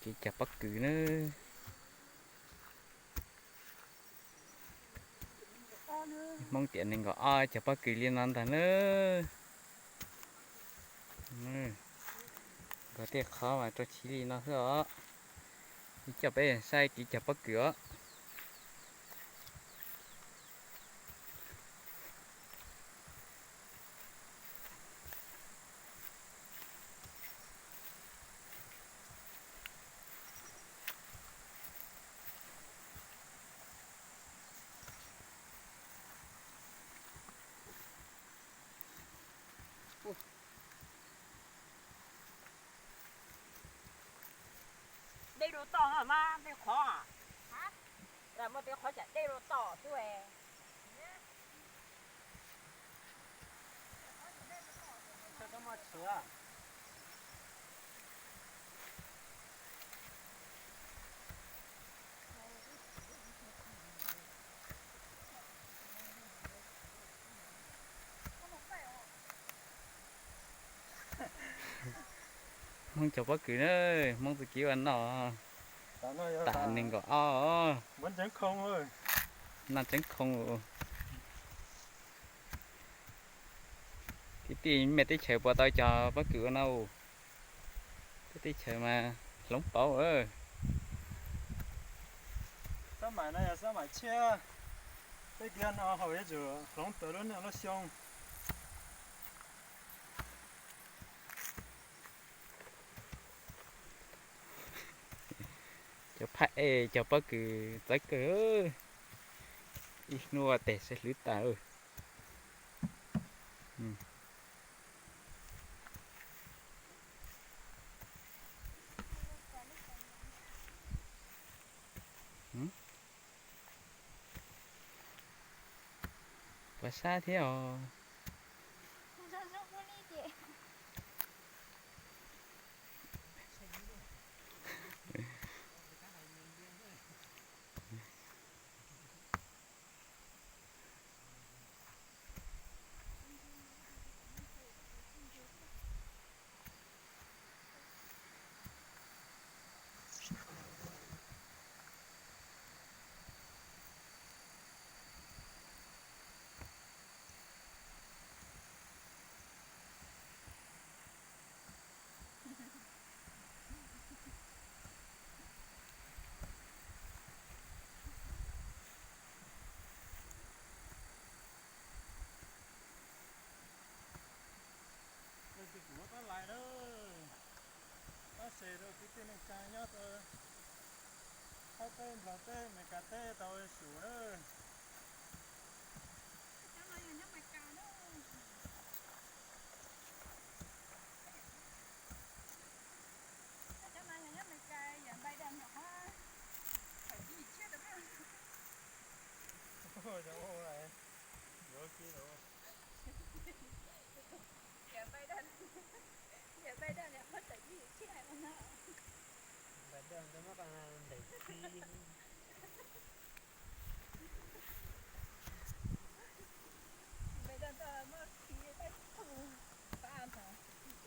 Kev cog pob kws na. Hmoob tiam nees nkaum ob cog pob kws li no ntag na. Nkawd tej qhov mas rau chiv li no xwb os. Coj peb saib kev cog pob kws os. Dej rau toj no mas tej qhov, muaj tej qhov tsam dej rau toj xwb. Hmoob cog pob kws na, Hmoob txuj kev ua noj. Tam nees nkaum ob, noj tseeb khoom. Kwv tij, mej teb chaws puas tau cog pob kws ua noj? Peb teb chaws mas hloov pauv. Xab maim no yog xab maim tshiab, peb kiag no haus yuav tsum hloov tau lub neej lub xyoo. Cov phaj ej cog pob kws txawv kawg, ib hnub ua tes sawv hlwv tas. Puas sab thiab os? Kuv muab tab lais na, tab se rau kwv tij neej tsa nyob rau Thaib teb, Nplog teb, Meskas teb tau sum na.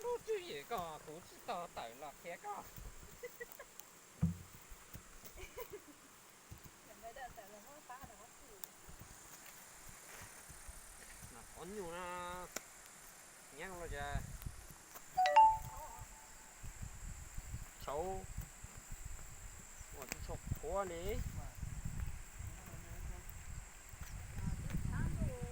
Lub tswv yim ko kuv tsis tau tawm los qhia koj. Qhov nyuj na, nyeeb los cas tshauv, ua tsis tshua qhuav li.